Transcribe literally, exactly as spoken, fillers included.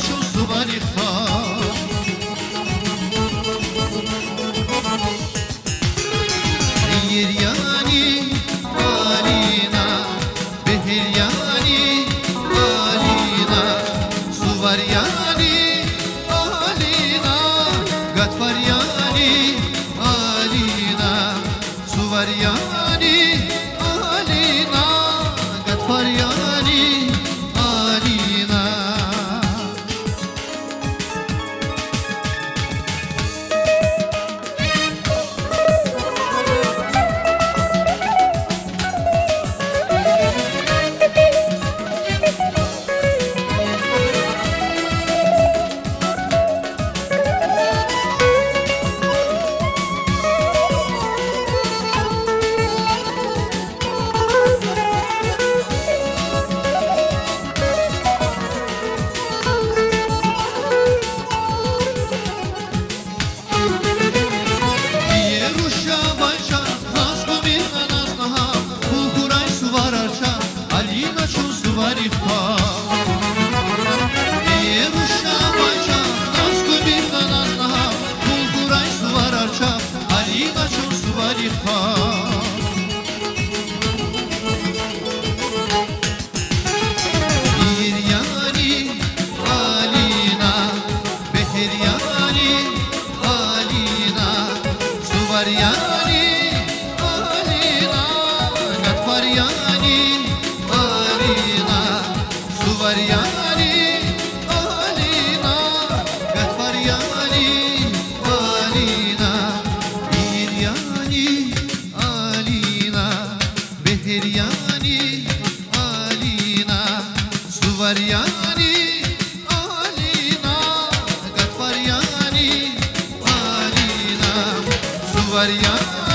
чун суварихъ ква. Ийир яни Алина, бегьер яни Алина, сувар яни Алина, гатфар яни Алина, сувар яни Алина, гатфар яни Алина. Иер руш я, вай чан, наз гумир хьана, наз лагьай, пул хьурай суварар ча, Алина чун суварихъ ква. Иер руш я, вай чан, наз гумир хьана, наз лагьай, пул хьурай суварар ча, Алина чун суварихъ ква. Ийир яни Алина, бегьер яни Алина, сувар яни Алина, гатфар яни Алина, сувар яни Алина, гатфар яни Алина, ийир яни Алина, бегьер яни Алина, сувар яни Алина, гатфар яни Алина, сувар яни